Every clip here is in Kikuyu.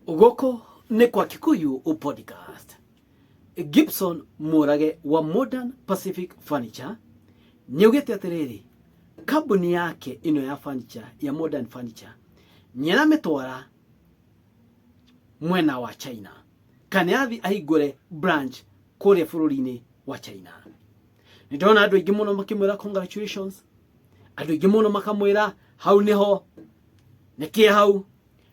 Gũkũ nĩ kwa Kikuyu Podcast. Gibson Mũrage wa Modern Pacific Furniture nĩaugĩte atĩrĩrĩ, kambuni yake ĩno ya furniture ya Modern Furniture nĩaramĩtwara mwena wa China kana nĩarathiĩ ahingũre branch kũrĩa bũrũri-inĩ wa China. Nĩ ndona andũ aingĩ mũno makĩmwĩra congratulations, andũ aingĩ mũno makamwĩra hau nĩho nĩkĩ hau.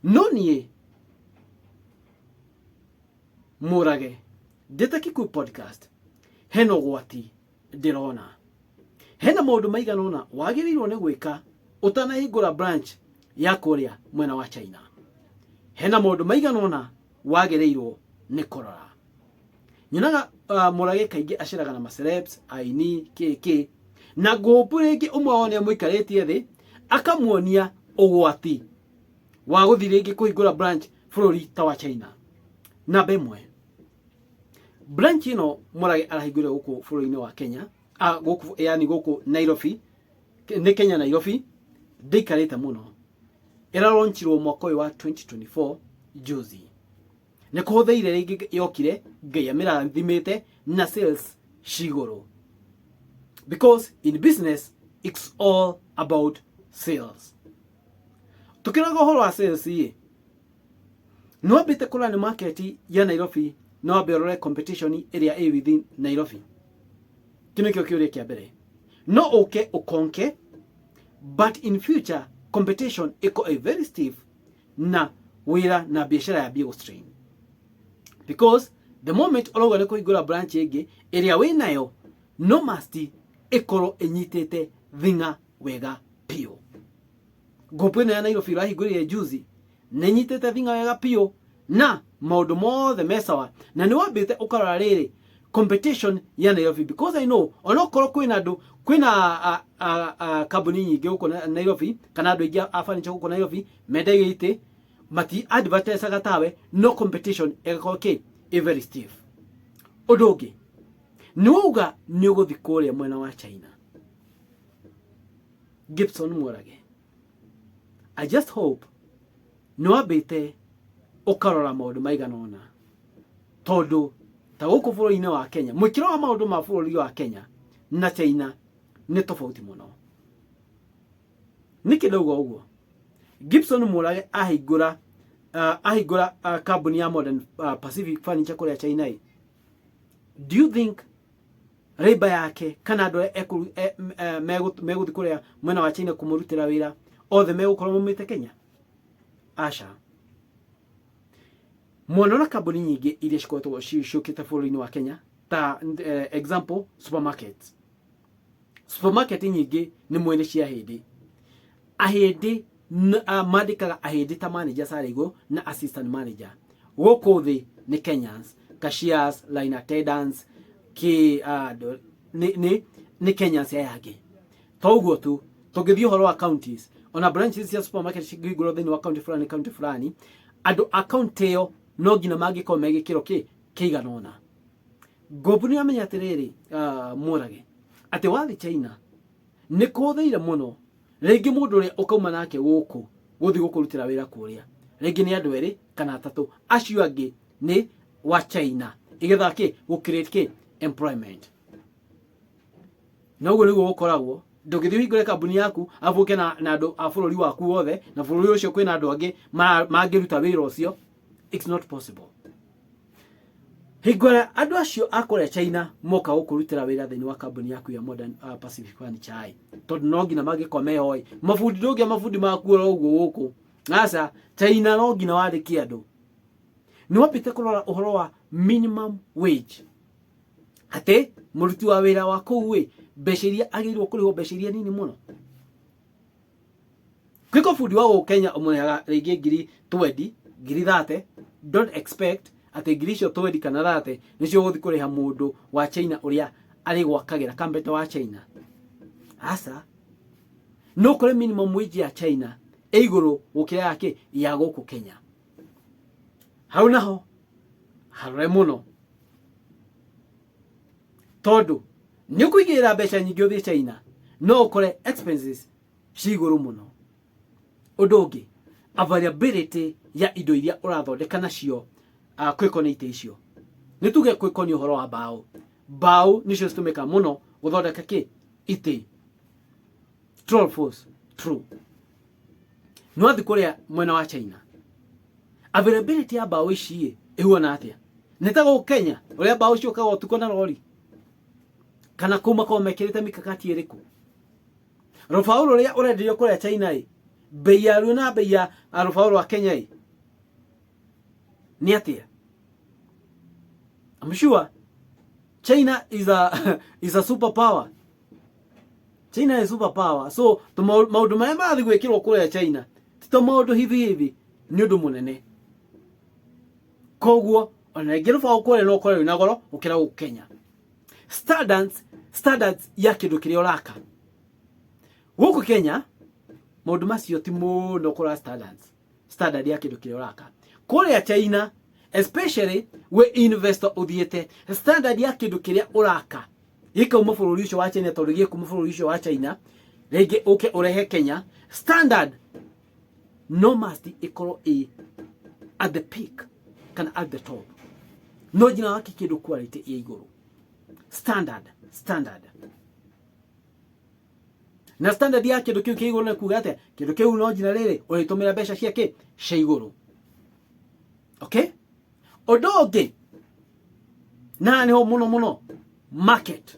No niĩ Mũrage ndĩta Kikuyu Podcast hena ũgwati ndĩrona, hena maũndũ maigana ũna wagĩrĩirwo nĩ gwĩka ũtanahingũra branch ya kũrĩa mwena wa China. Hena maũndũ maigana ũna wagĩrĩirwo nĩ kũrora. Nyonaga Mũrage kaingĩ aceraga na macelebs, aini, kĩ kĩ, na ngũmbu rĩngĩ ũmwe wao nĩ amũikarĩtie thĩ akamuonia ũgwati wa gũthiĩ rĩngĩ kũhingũra branch bũrũri ta wa China. Namba ĩmwe, branch ĩno Mũrage arahingũrire gũkũ bũrũri-inĩ wa Kenya, gũkũ, yani gũkũ Nairobi, nĩ Kenya Nairobi, ndĩikarĩte mũno. Ĩraronchirwo mwaka ũyũ wa 2024 juzi. Nĩ kũhũthĩire rĩngĩ yokire, Ngai amĩrathimĩte na sales cigũrũ. Because in business it's all about sales. Tukĩraga ũhoro wa sales ĩ, nĩ wambĩte kũrora nĩ market ya Nairobi, no wambe ũrore competition ĩrĩa ĩ within Nairobi. Kĩu nĩkĩo kĩũria kĩa mbere. No ũke ũkonke, but in future competition ĩko ĩ very stiff na wĩra na biacara yambie gũ strain. Because the moment ũrauga nĩ kũhingũra branch ĩngĩ ĩrĩa wĩnayo, no must ĩkorwo ĩnyitĩte thing'a wega biũ. Ngũmbu ĩno ya Nairobi ũrahingũrire juzi nĩ ĩnyitĩte thing'a wega biũ na maũndũ mothe me sawa, na nĩ wambĩte ũkarora rĩrĩ competition ya Nairobi, because I know onokorwo kwĩna andũ, kwĩna kambuni nyingĩ gũkũ Nairobi kana andũ aingĩ a furniture gũkũ Nairobi mendagia itĩ, mati advertisaga tawe, no competition ĩgakorwo kĩ ĩ very stiff. Ũndũ ũngĩ nĩ wauga nĩ ũgũthiĩ kũrĩa mwena wa China. Gibson Mũrage, I just hope nĩ wambĩte ũkarora maũndũ maigana ũna, tondũ ta gũkũ bũrũri-inĩ wa Kenya mwĩkĩro wa maũndũ ma bũrũri wa Kenya na China nĩ tofauti mũno. Nĩkĩ ndauga ũguo? Gibson Mũrage ahingũra kambuni ya Modern Pacific Furniture kũrĩa China ĩ, do you think labor yake kana andũ arĩa megũthiĩ kũrĩa mwena wa China kũmũrutĩra wĩra othe megũkorwo maumĩte Kenya? Aca. Mwana na kambuni nyingĩ iria cikoretwo ciũkĩte bũrũri-inĩ wa Kenya, ta example supermarkets. Supermarket nyingĩ nĩ mwene cia Ahĩndĩ. Ahĩndĩ mandĩkaga Ahĩndĩ ta managers arĩa igũrũ na assistant manager. Gũkũ thĩ nĩ Kenyans, cashiers, line attendants, kĩ, nĩ Kenyans aya angĩ. To ũguo tu, tũngĩthiĩ ũhoro wa counties, ona branches cia supermarket cingĩhingũrwo thĩinĩ wa county fulani, county fulani, andũ a county ĩyo no nginya mangĩkorwo me gĩkĩro kĩ kĩigana ũna. Ngombu nĩ amenya atĩrĩrĩ, Mũrage, atĩ wathiĩ China nĩ kũhũthĩire mũno rĩngĩ mũndũ ũrĩa ũkauma nake gũkũ gũthiĩ gũkũrutĩra wĩra kũrĩa, rĩngĩ nĩ andũ erĩ kana atatũ, acio angĩ nĩ wa China, igetha kĩ gũ create kĩ employment. Na ũguo nĩguo gũkoragwo. Ndũngĩthiĩ ũhingũre kambuni yaku arabu ũke na andũ a bũrũri waku wothe, na bũrũri ũcio kwĩna andũ angĩ mangĩruta wĩra ũcio. It's not possible. Hingo ĩrĩa andũ acio a kũrĩa China moka gũkũrutĩra wĩra thĩinĩ wa kambuni yaku ya Modern Pacific Furniture, tondũ no nginya mangĩkorwo mehoĩ mabundi, ndũngĩa mabundi maku oro ũguo gũkũ. Aca, China no nginya wandĩke andũ. Nĩ wambĩte kũrora ũhoro wa minimum wage, atĩ mũruti wa wĩra wa kũu ĩ, mbeca iria agĩrĩirwo kũrĩhwo, mbeca iria nini mũno. Kwĩko bundi wa gũkũ Kenya ũmũrĩhaga rĩngĩ ngiri 20, ngiri 30, don't expect atĩ ngiri icio 20 kana 30 nĩcio ũgũthiĩ kũrĩha mũndũ wa China ũrĩa arĩgwakagĩra kambete wa China. Aca, no kũrĩ minimum wage ya China ĩ igũrũ gũkĩra ya kĩ ya gũkũ Kenya. Hau naho harore mũno, tondũ nĩ ũkũigĩrĩra mbeca nyingĩ ũthiĩ China, no ũkore expenses ci igũrũ mũno. Ũndũ ũngĩ, availability Ya indo iria ũrathondeka nacio kwĩkoni itĩ icio, nĩ tuge kwĩkoni ũhoro wa mbaũ. Mbaũ nĩcio citũmĩka mũno gũthondeka kĩ itĩ. True or false? True. Nĩ wathiĩ kũrĩa mwena wa China, availability ya mbaũ ici ĩ ĩhuana atĩa? Nĩ ta gũkũ Kenya ũrĩa mbaũ ciũkaga ũtukũ na rori, kana kũu makoragwo mekĩrĩte mikakati ĩrĩkũ? Rũbaũ rũrĩa ũrenderio kũrĩa China ĩ, bei yaruo na bei ya rũbaũ rwa Kenya ĩ nĩ atĩa? I'm sure China is a super power. China is super power, so maũndũ marĩa marathiĩ gwĩkĩrwo kũrĩa China ti to maũndũ hivi hivi, nĩ ũndũ mũnene. Koguo ona rĩngĩ rũbaũ kũrĩa no ũkore rwĩna goro gũkĩra gũkũ Kenya. Standards ya kĩndũ kĩrĩa ũraka gũkũ Kenya, maũndũ macio ti mũno kũra standard ya kĩndũ kĩrĩa ũraka. Kũrĩa China, especially we investor ũthiĩte, standard ya kĩndũ kĩrĩa ũraka gĩkauma bũrũri ũcio wa China, tondũ gĩkuma bũrũri ũcio wa China rĩngĩ ũke ũrehe Kenya, standard no must ĩkorwo ĩ at the peak kana at the top. No nginya wake kĩndũ quality ĩ igũrũ. Standard na standard ya kĩndũ kĩu kĩ igũrũ nĩ kuga atĩa? Kĩndũ kĩu no nginya rĩrĩ ũrĩtũmĩra mbeca cia kĩ cia igũrũ. Okay, ũndũ ũngĩ na nĩho mũno mũno market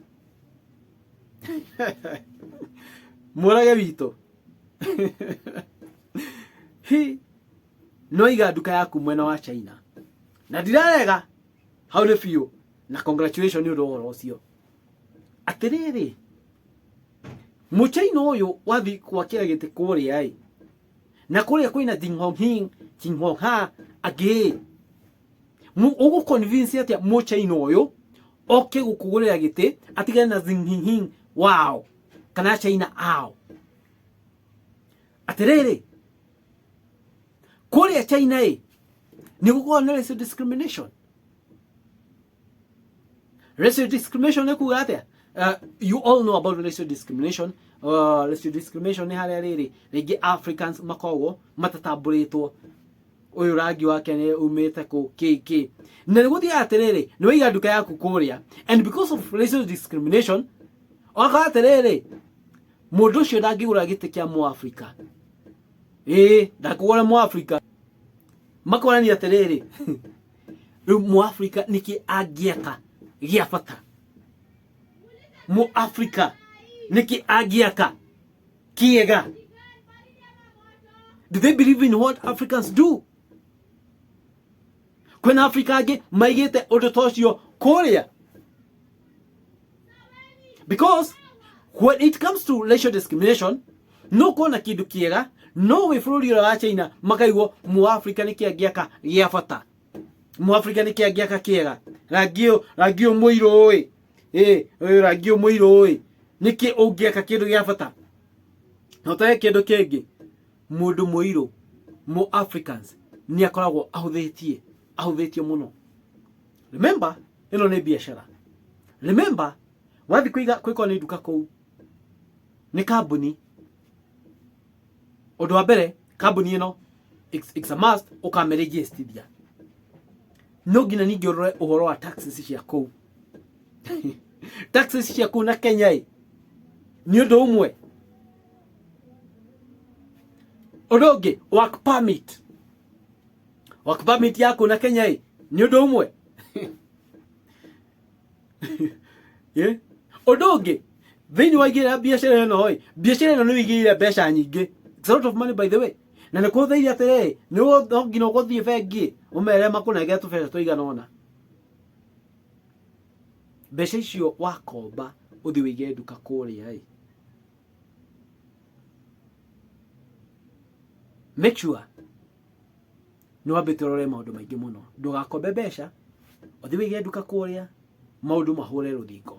mũrage witũ hi no iga nduka yaku mwena wa China na ndirarega hau nĩ biũ, na congratulations nĩ ũndũ wa ũhoro ũcio. Atĩrĩrĩ, mũchaina ũyũ wathi gwakĩra gĩtĩ kũrĩa ĩ, na kũrĩa kwĩna Jing Hong Hing, Jing Hong Ha angĩ, ũgũ convince atĩa mũchaina ũyũ oke gũkũgũrĩra gĩtĩ atigane na Jing Hing Hing wao kana China ao? Atĩrĩrĩ, kũrĩa China ĩ nĩ gũkoragwo na racial discrimination. Racial discrimination nĩ kuga atĩa? You all know about racial discrimination. Racial discrimination nĩ harĩa rĩrĩ rĩngĩ Africans makoragwo matatambũrĩtwo, ũyũ rangi wake nĩ umĩte kũ kĩ kĩ. Na nĩ gũthiaga atĩrĩrĩ, nĩ waiga nduka yaku kũrĩa, and because of racial discrimination wakora atĩrĩrĩ, mũndũ ũcio ndangĩgũra gĩtĩ kĩa mũafrika, ĩĩ, ndakũgũra mũafrika. Makonania atĩrĩrĩ, rĩu mũafrika nĩkĩ angĩaka gĩa bata? Mũafrika nĩkĩ angĩaka kĩega? Do they believe in what Africans do? Kwĩna Afrika angĩ maigĩte ũndũ ta ũcio kũrĩa? Because when it comes to racial discrimination, no kuona kĩndũ kĩega no wĩ bũrũri ũrĩa wa China makaigwo mũafrika nĩkĩ angĩaka gĩa bata, mũafrika nĩkĩ angĩaka kĩega, rangi ũyũ, rangi ũyũ mũirũ ĩ, ĩ ũyũ rangi ũyũ mũirũ ĩ, nĩkĩ ũngĩaka kĩndũ gĩa bata? Na ũtage kĩndũ kĩngĩ, mũndũ mũirũ, mũ Africans nĩ akoragwo ahũthĩtie, ahũthĩtio mũno. Remember, ĩno nĩ biacara. Remember, wathiĩ kũiga kwĩkorwo nĩ nduka kũu nĩ kambuni, ũndũ wa mbere kambuni ĩno it's a must ũkamĩrĩgĩstithia. No nginya ningĩ ũrore ũhoro wa taxes cia kũu. Taxes cia kũu na Kenya ĩ nĩ ũndũ ũmwe. Ũndũ ũngĩ, work permit. Work permit yaku na Kenya ĩ nĩ ũndũ ũmwe. Ũndũ ũngĩ, thĩinĩ wa igĩrĩra biacara ĩno ĩ, biacara ĩno nĩ ũigĩrĩire mbeca nyingĩ. It's a lot of money, by the way. Na nĩ kũhũthĩire atĩrĩrĩ, no nginya ũgũthiĩ bengi ũmere makũnengere tũbeca tũigana ũna. Mbeca icio wakomba ũthiĩ wĩige nduka kũrĩa ĩ, make sure nĩ wambĩte ũrore maũndũ maingĩ mũno. Ndũgakombe mbeca ũthiĩ wĩige nduka kũrĩa, maũndũ mahũre rũthingo.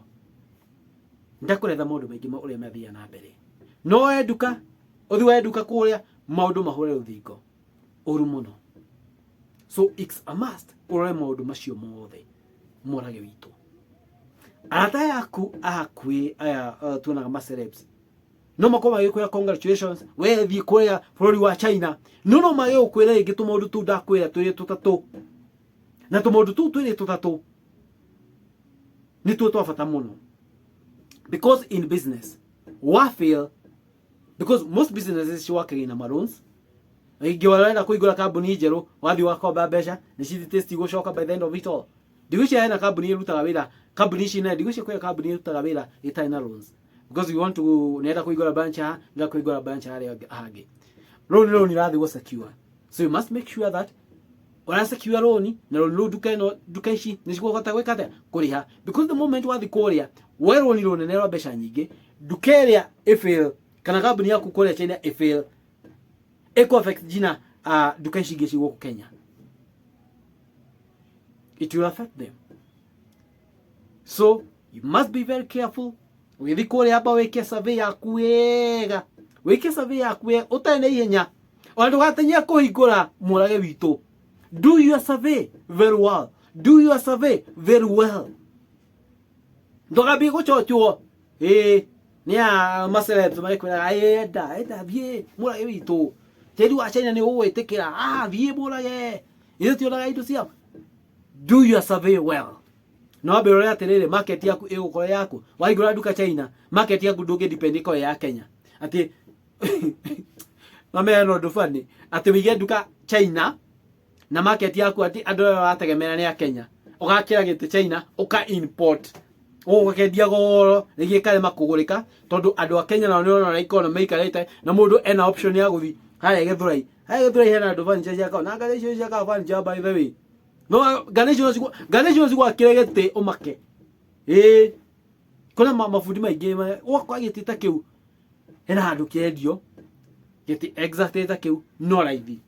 Ndakũretha maũndũ maingĩ ma ũrĩa mathiaga na mbere. No woe nduka, ũthiĩ woe nduka kũrĩa, maũndũ mahũre rũthingo ũru mũno. So it's a must ũrore maũndũ macio mothe. Mũrage witũ, arata aya aku a hakuhĩ aya, tuonaga ma celebs. No makorwo magĩkwĩra congratulations, we thiĩ kũrĩa bũrũri wa China, no no mage gũkwĩra rĩngĩ tũmaũndũ tũu ndakwĩra twĩrĩ tũtatũ, na tũmaũndũ tũu twĩrĩ tũtatũ nĩtuo twa bata mũno, because in business wa fail, because most businesses ciwakagia na loans. Ingĩ warenda kũhingũra kambuni njerũ, wathiĩ wakomba mbeca nĩ cithitĩ citigũcoka. By the end of it all, ndigwĩciria hena kambuni ĩrutaga wĩra, kambuni ici nene, ndigwĩciria kwĩna kambuni ĩrutaga wĩra ĩtarĩ na loans, because you want to nĩenda kũhingũra branch haha, nĩenda kũhingũra branch harĩa hangĩ, loan irathiĩ gũ secure. So you must make sure that ũra secure loan, na loan rũu nduka ĩno, nduka ici nĩ cikũhota gwĩka atĩa? Kũrĩha. Because the moment wathiĩ kũrĩa woe loan rũnene rwa mbeca nyingĩ, nduka ĩrĩa ĩfail kana kambuni yaku kũrĩa China ĩfail, ĩkũ affect nginya nduka ici ingĩ ci gũkũ Kenya. It will affect them. So you must be very careful ũgĩthiĩ kũrĩa. Amba wĩke survey yaku wega, wĩke survey yaku wega ũtarĩ na ihenya, ona ndũgatenyere kũhingũra. Mũrage witũ, do your survey very well, do your survey very well. Ndũgambie gũchochwo ĩĩ nĩ a macelebs magĩkwĩraga, enda enda thiĩ mũrage witũ, tĩri wa China nĩ ũgwĩtĩkĩra, ah, thiĩ mũrage, ithuĩ tionaga indo ciao. Do your survey well. No wambe ũrore atĩrĩrĩ, market yaku ĩgũkorwo yaku wahingũra nduka China, market yaku ndũngĩ depend ĩkorwo ya Kenya. Atĩ no mena ũndũ bani atĩ wĩige nduka China na market yaku atĩ andũ arĩa ũrategemera nĩ a Kenya, ũgakĩra gĩtĩ China, ũka import, ũgakendia goro rĩngĩ ĩkarema kũgũrĩka tondũ andũ a Kenya nao nĩ ũrona economy maikarĩte na mũndũ ena option ya gũthiĩ harĩa Gĩthũrai. Harĩa Gĩthũrai hena andũ furniture ciakaga, na ngari icio ciakaga furniture, by the way, no ngari icio ngari icio no cigwakĩre gĩtĩ ũmake. Ĩĩ, kuna mabundi maingĩ gwakwa gĩtĩ ta kĩu, hena handũ kĩendio gĩtĩ exactly ta kĩu no raithi.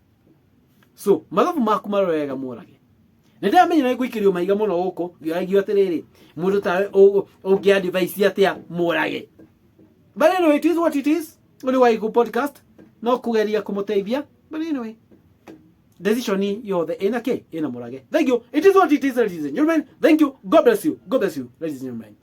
So mathabu maku marore wega, mũrage. Nĩ ndĩramenya nĩ ngũikĩrio mahiga mũno gũkũ ngĩũragio atĩrĩrĩ, mũndũ tawe ũngĩ advice atĩa mũrage? But anyway, it is what it is. Ũrĩ wa Igu Podcast no kũgeria kũmũteithia, but anyway, decision yothe ĩna kĩ ĩna mũrage. Thank you. It is what it is, ladies and gentlemen. Thank you. God bless you. God bless you, ladies and gentlemen.